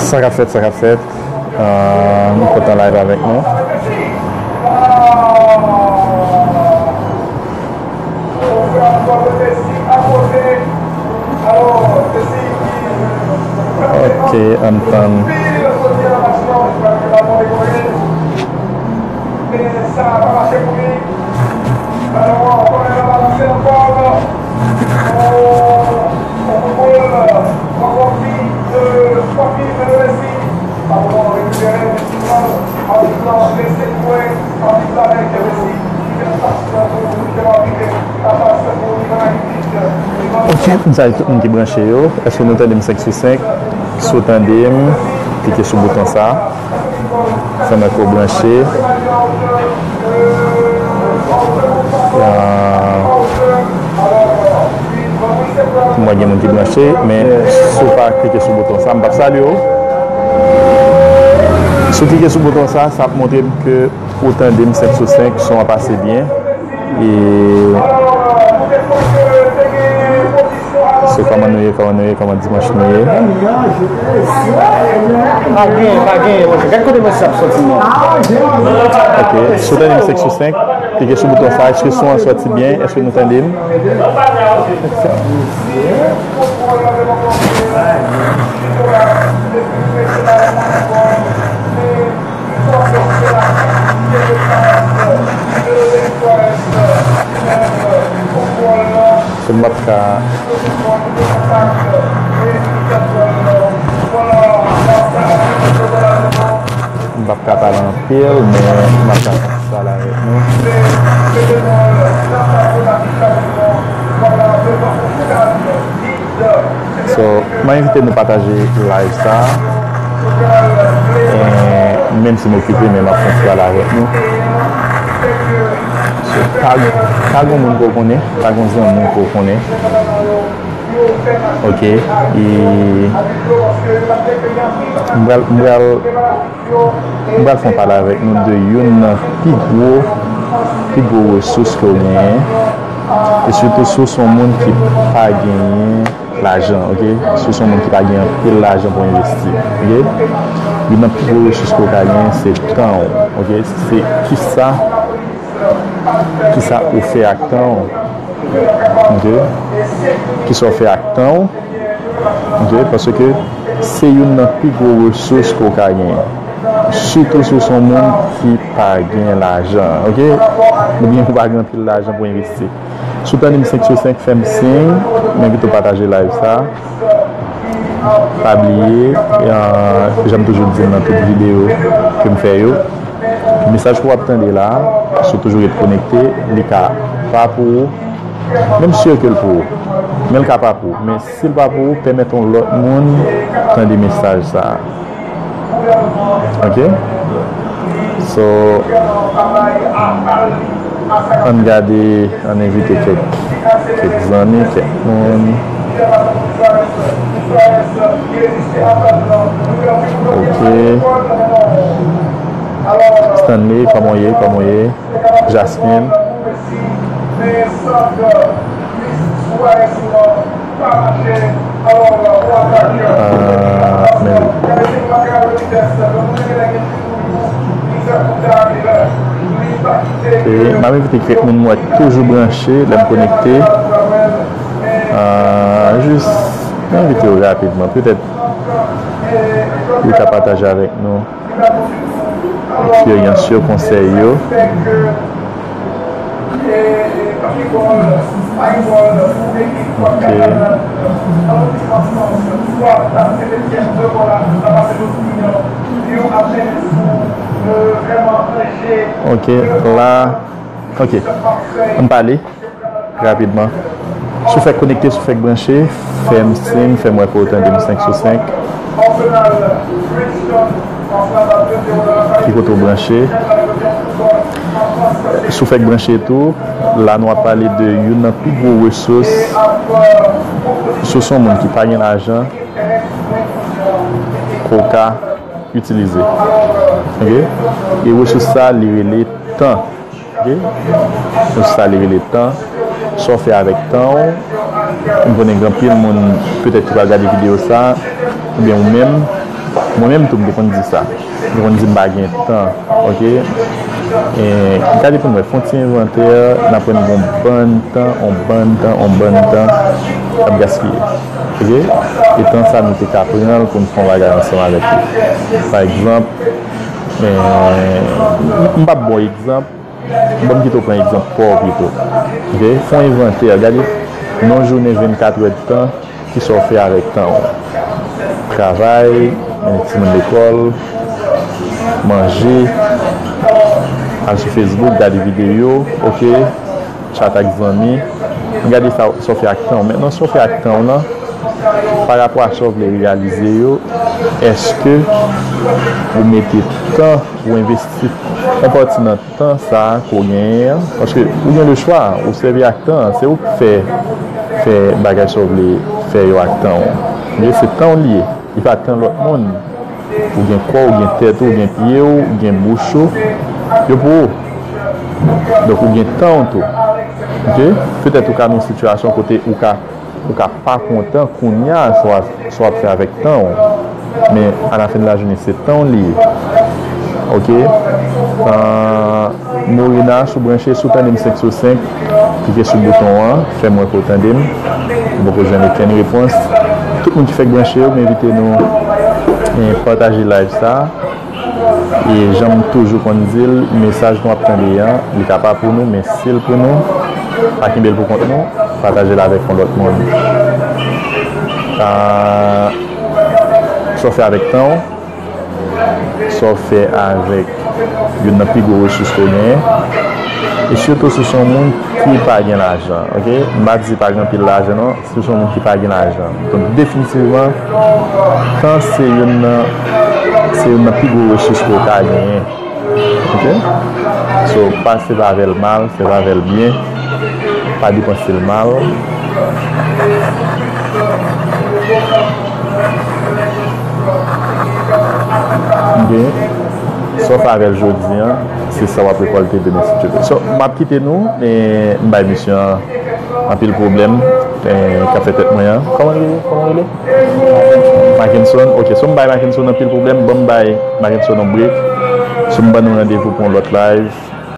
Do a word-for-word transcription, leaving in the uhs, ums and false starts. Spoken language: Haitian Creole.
Sa k ap fèt, sa k ap fèt. Ah, nou kontan live avèk nou. Ok, ann tann. Ok, m salye tout moun ki branche yo. Èske nou tande m senk sou senk? Si w tande m, klike sou bouton sa. Fè m wè ke w branche. Ah, m wè gen moun ki branche, men si w pa klike sou bouton sa, m p ap salye w. Si w klike sou bouton sa, sa ap montre m ke ou tande m senk sou senk, son an pase byen. E, so, kòman nou ye, kòman nou ye, kòman dimanch nou ye? Pa gen, pa gen, monchè. Gad kote mesaj ap soti, non. Ok, si w tande m senk sou senk, klike sou bouton sa, èske son an soti byen? Èske nou tande m? So, m p ap ka, m p ap ka pale anpil, men m ap ka pale avèk nou. So, mwen envite nou pataje live sa. Eh, menm si m okipe, men m ap fè yon ti pale avèk nou. So, tag, tag yon moun ke w konnen, tag yon zanmi ke w konnen. Ok, e m pral, m pral, m pral fè yon pale avèk nou de youn nan pi gwo, pi gwo resous ke w genyen. E sitou si w se yon moun ki pa genyen lajan, ok? Si w se yon moun ki pa gen anpil lajan pou envesti, ok? Youn nan pi gwo resous ke w ka genyen, se tan w, ok? Se kisa, kisa ou fè ak tan w, ok? Kisa w fè ak tan w, ok? Paske se youn nan pi gwo resous ke w ka genyen. Sitou si w se yon moun ki pa gen lajan, ok? Oubyen ou pa gen anpil lajan pou envesti. Si w tande m senk sou senk, fè m siy, m envite w pataje live sa. Pa bliye, e, jan m toujou di l nan tout videyo ke m fè yo, mesaj ke w ap tande la, si w toujou ret konekte, li ka pa pou ou, menm si ke l pou ou, men l ka pa pou ou. Men si l pa pou ou, pèmèt yon lòt moun tande mesaj sa a. Ok? So, ann gade, ann envite kèk, kèk zanmi, kèk moun. Ok. Stanley, kòman w ye? Kòman w ye? Jasmine. Ah, men wi. E m ap envite kèk moun mwen toujou branche lè m konekte. Ah, jis envite yo rapidman. Petèt yo ka pataje avèk nou eksperyans yo, konsèy yo. Ok. Ok, la. Ok. Ann pale. Rapidman. Si w fèk konekte, si w fèk branche, fè m siy, fè m wè ke w tande m senk sou senk. Ki kote w branche? Si w fèk branche tou, la nou ap pale de youn nan pi gwo resous. Si w se yon moun ki pa gen lajan, ke w ka itilize. Ok? E resous sa, li rele tan. Ok? Resous sa, li rele tan. Sa w fè avèk tan w? M konnen gen anpil moun petèt ki pral gade videyo sa, oubyen ou menm. Mwen menm tou, m te konn di sa. M te konn di m pa gen tan, oke? E, gade pou n wè, fè yon ti envantè, n aprann gen yon bann tan, yon bann tan, yon bann tan k ap gaspiye, oke? E tan sa, nou te ka pran l pou n fè yon bagay ansanm avèk li. Pa egzanp, e, m, m p ap ba w egzanp, Bon, m kite w pran egzanp pa w pito. Oke? Fè yon envantè, gade nan yon jounen vennkat èdtan, kisa w fè avèk tan w? Travay, mennen timoun lekòl, manje, al sou Facebook, gade videyo, oke? Chat ak zanmi. Gade sa, sa w fè ak tan w. Mentnan, sa w fè ak tan w lan, pa rapò a sa w vle reyalize yo, èske ou mete tan, ou envesti yon pati nan tan sa a ke w genyen an, paske ou gen le chwa, ou sèvi ak tan an, se ou k fè, fè bagay sa w vle fè yo ak tan w. Men se tan w li ye, li pa tan lòt moun. Ou gen kò w, ou gen tèt ou, ou gen pye w, ou gen bouch ou, yo pou ou. Donk ou gen tan w tou. Oke? Petèt ou ka nan yon sitiyasyon kote ou ka ou ka pa kontan kounye a sa w ap, sa w ap fè avèk tan w. Men, alafen de lajounen, se tan w li ye. Oke? Ah, Morina, si w branche, si w tande m senk sou senk, klike sou bouton an, fè m wè ke w tande m. Ou poko jwenn okenn repons. Tout moun ki fèk branche yo, m envite nou, eh, pataje live sa. E jan m toujou konn di l, mesaj nou ap tande an, li ka pa pou nou, men si l pou nou, pa kenbe l pou kont nou, pataje l avèk yon lòt moun. Ah, sa w fè avèk tan w, sa w fè avèk youn nan pi gwo resous ke w genyen, e sitou si w se yon moun ki pa gen lajan, oke? M pa di pa gen anpil lajan non, si w se yon moun ki pa gen lajan. Donk, definitivman, tan se youn nan, se youn nan pi gwo resous ke w ka genyen. Oke? So, pa sèvi avè l mal, sèvi avè l byen. Pa depanse l mal. Oke? Sa w fè avè l jodi an, se sa w ap rekòlte demen si Dye vle. So, m ap kite nou, e m bay misye an anpil pwoblèm, eh, k ap fè tèt mwen an. Kòman li rele? Kòman li rele? Mackenson. Ok, so m bay Mackenson anpil pwoblèm. Bon, m bay Mackenson yon break. So m ban nou randevou pou yon lòt live.